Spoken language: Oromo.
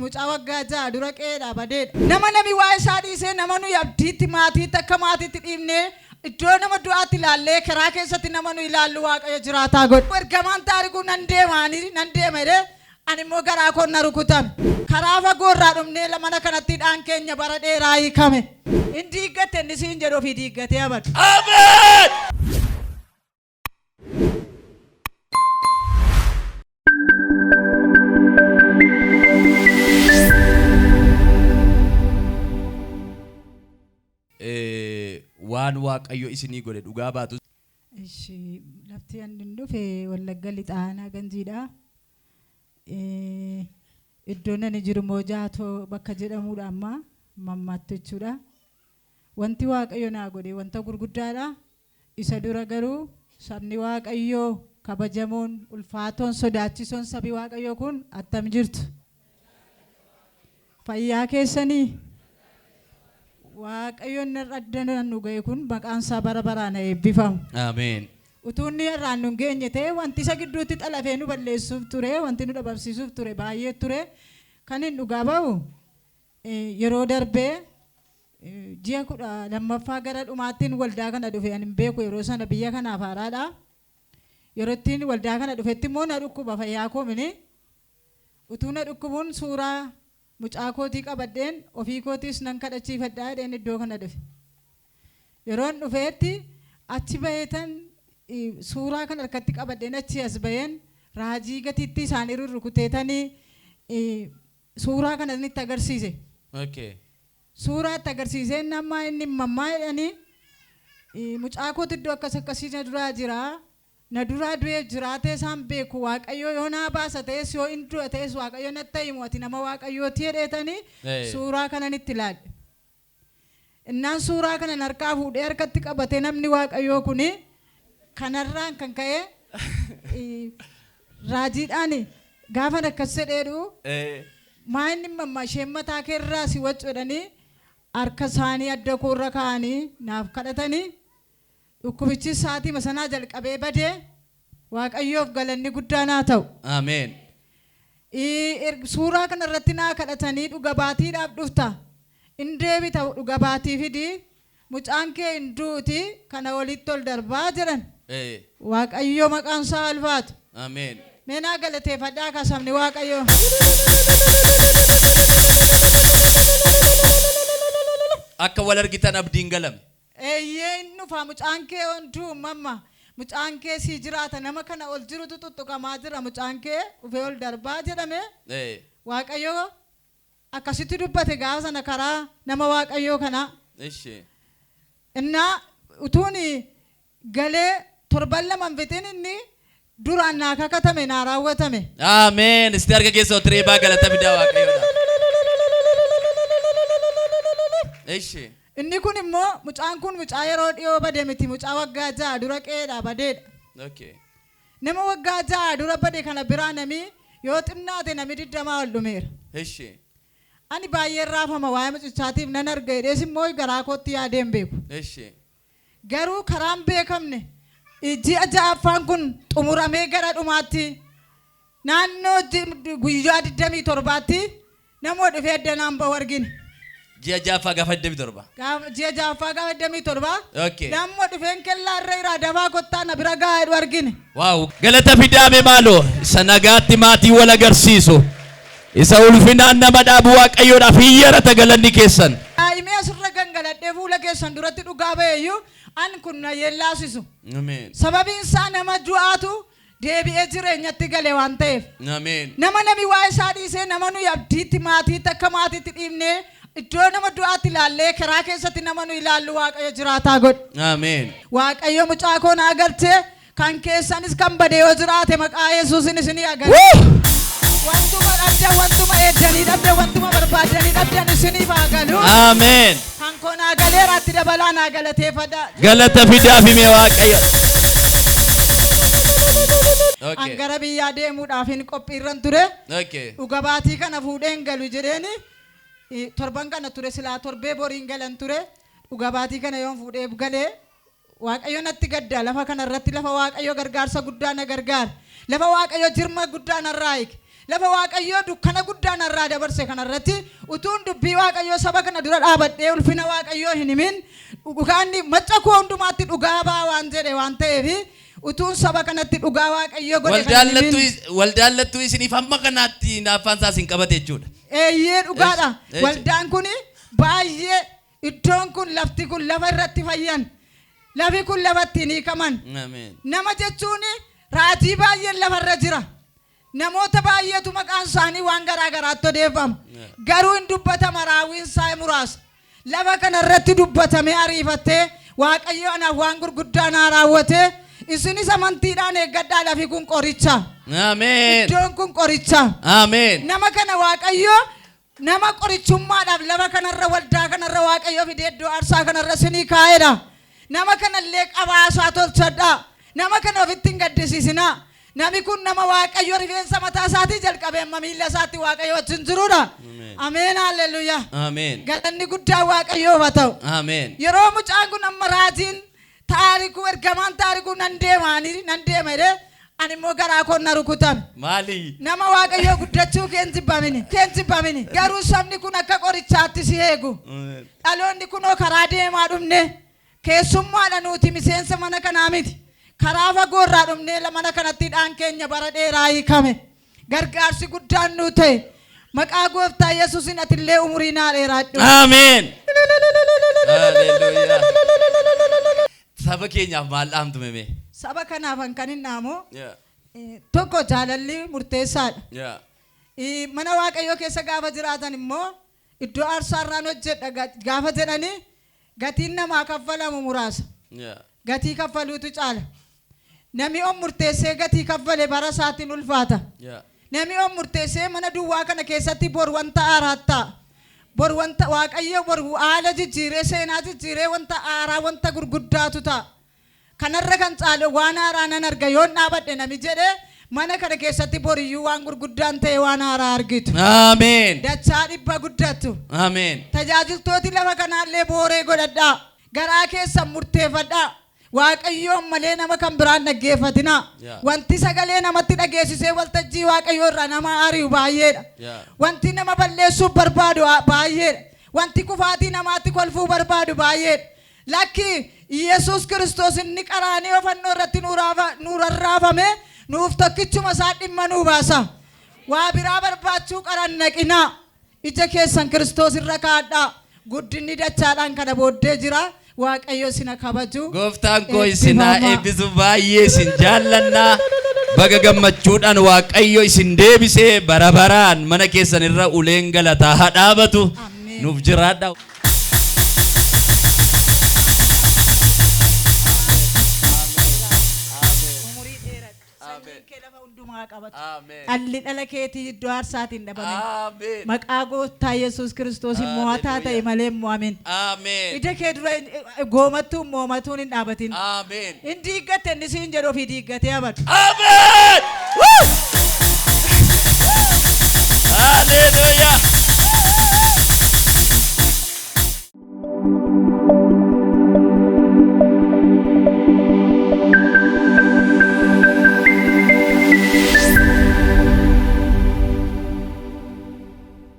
mucaa waggaa 6 dura qe'eedhaa badeedha. Nama nami waa isaa dhiisee nama nuyi abdiitti maatiitti akka maatiitti dhiibnee iddoo nama du'aatti ilaallee karaa keessatti nama nu ilaallu Waaqayyo jiraataa godhe. Ergamaan Taarikuu nan deema ani nan deema jedhee ani immoo garaa koon na rukutame. Karaa fagoo irraa dhufnee mana kanatti hidhaan keenya bara dheeraa hiikame. In diiggatte inni siin jedhu ofii diiggatee abadu. Ameen! Waan Waaqayyo isinii godhe dhugaa baatu. Ishi lafti ani dhufe Wallagga Lixaa Aanaa Ganjiidha. Iddoon ani jiru immoo Jaatoo bakka jedhamudha amma mammaatti jechuudha. Wanti Waaqayyo naa godhe wanta gurguddaadha. Isa dura garuu sabni Waaqayyoo kabajamoon, ulfaatoon, sodaachisoon sabi Waaqayyoo kun attam jirtu? Fayyaa keessanii? Waaqayyo inni har'a adda nu ga'e kun maqaan isaa bara baraan haa eebbifamu. Ameen. Utuu inni har'aan nu hin geenye ta'e wanti isa gidduutti xalafee nu balleessuuf ture, wanti nu dhabamsiisuuf ture baay'ee ture. Kan hin dhugaa ba'u yeroo darbee Ji'a 12ffaa gara dhumaattiin waldaa kana dhufe ani hin beeku yeroo sana biyya kanaaf haaraadha. Yeroo ittiin waldaa kana dhufetti immoo na dhukkuba fayyaa koo mini. Utuu na dhukkubuun suuraa mucaa kootii qabadheen ofii kootiis nan kadhachiifadhaa jedheen iddoo kana dhufe. Yeroon dhufeetti achi baheetan suuraa kana harkatti qabadheen achii as baheen raajii gatiittii isaanii rurrukuteetanii suuraa kana itti agarsiise. Okay. Suuraa itti agarsiisee inni ammaa inni mammaa jedhanii mucaa kootu iddoo akkas akkasii na duraa jira. Na duraa du'ee jiraatee isaan beeku Waaqayyoo yoo naa baasa ta'es yoo in du'a ta'es Waaqayyo natti himu ati nama Waaqayyooti jedheetanii suuraa kanan itti ilaale. Innaan suuraa kanan harkaa fuudhee harkatti qabatee namni Waaqayyoo kuni kanarraan kan ka'e raajiidhaan gaafan akkas jedheedhu maa inni mamma isheen mataa keerraa si waccu jedhanii harka isaanii adda koorra kaa'anii naaf kadhatanii dhukkubichis sa'aatii sanaa jalqabee badee Waaqayyoof galanni guddaan haa ta'u. Ameen. Suuraa kana irratti naa kadhatanii dhuga baatiidhaaf dhufta. In deebita dhuga baatii fidi. Mucaan kee hin du'uti kana olitti ol darbaa jedhan. Waaqayyo maqaan isaa ulfaatu. Ameen. Mee naa galateeffadhaa kaa sabni Waaqayyoo. Akka wal argitan abdiin galame. Eeyyee in dhufa mucaan kee hin du'u mamma. Mucaan kee sii jiraata nama kana ol jirutu tuttuqamaa jira mucaan kee dhufee ol darbaa jedhame. Waaqayyo akkasitti dubbate gaafa sana karaa nama Waaqayyoo kanaa. Ishi. Innaa utuun galee torban lama hin fixin inni duraan naa kakatame naa raawwatame. Ameen. Isti harka keessa otireebaa galata fidaa Waaqayyoodha. Ishi. Inni kun immoo mucaan kun mucaa yeroo dhiyoo bade miti mucaa waggaa 6 dura qe'eedhaa badeedha. Okay. Nama waggaa 6 dura bade kana biraa nami yoo xinnaate nami 20 ol dhumeera. Ishi. Ani baay'een raafama waa'ee mucichaatiif nan arga jedhees immoo garaa kootti yaadee hin beeku. Ishi. Garuu karaan beekamne ji'a 6ffaan kun xumuramee gara dhumaatti naannoo guyyaa 27tti namoo dhufee addanaan ba'u argine. Ji'a 6ffaa gaafa 27. Ji'a 6ffaa gaafa 27 Okay. nammoo dhufeen kellaa irra jiraa dafaa kottaa na bira gahaa jedhu argine. Waaw galata fidaame maaloo isa nagaatti maatii wal agarsiisu isa ulfinaan nama dhaabu Waaqayyoodhaaf hin yarata galanni keessan. Daa'imee asirra gangaladhee fuula keessan duratti dhugaa ba'eeyyuu an kun na yeellaasisu. Ameen. Sababiin isaa nama du'aatu deebi'ee jireenyatti gale waan ta'eef. Ameen. Nama nami waa isaa dhiisee nama nuyi abdiitti maatiitti akka maatiitti dhiibnee iddoo nama du'aatti ilaallee karaa keessatti nama nu ilaallu Waaqayyo jiraataa godhe. Ameen. Waaqayyo mucaa koo naa galchee kan keessanis kan bade yoo jiraate maqaa Yesuusin isinii agarsiisa. Wantuma dhabdan, wantuma eeddanii dhabdan, wantuma barbaaddanii dhabdan isiniif haa galu. Ameen. Kan koo naa galeera itti dabalaa naa galateeffadha. Galata fidaa fi mee Waaqayyo. An Okay. gara biyyaa deemuudhaaf hin qophiirran ture. Okay. Dhuga baatii kana fuudheen galu jedheeni torban kana ture silaa torbee boriin galan ture. Dhuga baatii kana yoon fuudhee galee Waaqayyo natti gadda lafa kana irratti lafa Waaqayyo gargaarsa guddaa na gargaare. Lafa Waaqayyo jirma guddaa narraa hiike. Lafa Waaqayyoo dukkana guddaa narraa dabarse kanarratti utuun dubbii Waaqayyoo saba kana dura dhaabadhee ulfina Waaqayyoo hin himin dhugaanni macca koo hundumaatti dhugaa baa waan jedhe waan ta'eef utuun saba kanatti dhugaa Waaqayyoo godhe kan hin himin. Waldaan lattuu isiniif hamma kanaatti hinaaffaan isaa isin qabate jechuudha. Eeyyee dhugaadha. Eesh. Waldaan kun baay'ee iddoon kun lafti kun lafa irratti fayyan. Lafi kun lafa ittiin hiikaman. Ameen. Nama jechuun raajii baay'een lafarra jira. Namoota baay'eetu maqaan isaanii waan garaa garaatti odeeffama. Garuu hin dubbatama raawwiin isaa muraasa. Lafa kanarratti dubbatamee ariifattee Waaqayyo anaaf waan gurguddaa naa raawwate isinis amantiidhaan eeggadhaa lafi kun qoricha. Ameen. Iddoon kun qoricha. Ameen. Nama kana Waaqayyo nama qorichummaadhaaf lafa kanarra waldaa kanarra Waaqayyo fidee iddoo aarsaa kanarra isinii kaa'edha. Nama kanallee qabaasaa tolchadhaa. Nama kana ofitti hin gaddisiisinaa. Namni kun nama Waaqayyo rifeensa mataa isaatii jalqabee amma miilla isaatti Waaqayyo wajjin jirudha. Ameen haalleluuyaa. Ameen. Galanni guddaa Waaqayyoof haa ta'u. Ameen. Yeroo mucaan kun amma raajiin taarikuu ergamaan taarikuu nan deema ani nan deema jedhee ani immoo garaa koon na rukutame. Maali? Nama Waaqayyoo guddachuu keen jibbamini keen jibbamini garuu sabni kun akka qorichaatti si eegu. Dhaloonni kunoo karaa deemaa dhumne keessummaadha nuti miseensa mana kanaa miti. Karaa fagoo irraa dhumnee mana kanatti hidhaan keenya bara dheeraa hiikame. Gargaarsi guddaan nuu ta'e. Maqaa gooftaa Yesuusin atillee umurii naa dheeraadhu. Ameen. Haleluuyaa. Saba keenyaaf maal dhaamtu mee? Saba kanaaf kan hin dhaamu tokko jaalalli murteessaadha. Mana Waaqayyoo keessa gaafa jiraatan immoo iddoo aarsaarraan hojjedha gaafa jedhanii gatiin namaa kaffalamu muraasa. Gatii kaffaluutu caala. Namni on murteessee gatii kaffale bara isaatiin ulfaata. Namni on murteessee mana duwwaa kana keessatti bor wanta haaraa ta'a. Bor wanta Waaqayyo bor haala jijjiiree seenaa jijjiiree wanta haaraa wanta gurguddaatu ta'a. Kanarra kan caalu waan haaraa nan arga yoon dhaabadhe nami jedhee mana kana keessatti boriyyuu waan gurguddaan ta'e waan haaraa argitu. Ameen. Dachaa dhibba guddattu. Ameen. Tajaajiltooti lafa kanaallee booree godhadhaa. Garaa keessan murteeffadhaa. Waaqayyoon malee nama kan biraan dhaggeeffatinaa. Wanti sagalee namatti dhageessisee waltajjii Waaqayyoo irraa nama ari'u baay'eedha. Wanti nama balleessuuf barbaadu baay'eedha. Wanti kufaatii namaatti kolfuu barbaadu baay'eedha. Lakki Yesuus Kiristoos inni qaraaniyo fannoo irratti nuu rarraafame nuuf tokkichuma isaa dhimma nuu baasa. Waa biraa barbaachuu qaran naqinaa. Ija keessan Kiristoos irra kaa'adhaa. Guddinni dachaadhaan kana booddee jira. Waaqayyo isin haa kabaju. Gooftaan koo isin haa Eebbifamaa. eebbisu baay'ee isin jaallannaa. Baga gammachuudhaan Waaqayyo isin deebisee bara baraan mana keessan irra uleen galataa haa dhaabatu. Ameen. Nuuf jiraadhaa. Umurii dheeradhu. Sanyiin kee lafa hundumaa qabatu. Dhalli dhala keetii iddoo aarsaatiin dhabame. Ameen. Maqaa gooftaa Yesuus Kiristoos mo'ataa ta'e malee hin mo'amin. Ameen. Ija kee dura goomattuun mo'amatuun hin dhaabatin. Ameen. Hin diiggatte inni siin jedhu ofii diiggatee abadu. Ameen. Woo! Hallelujah.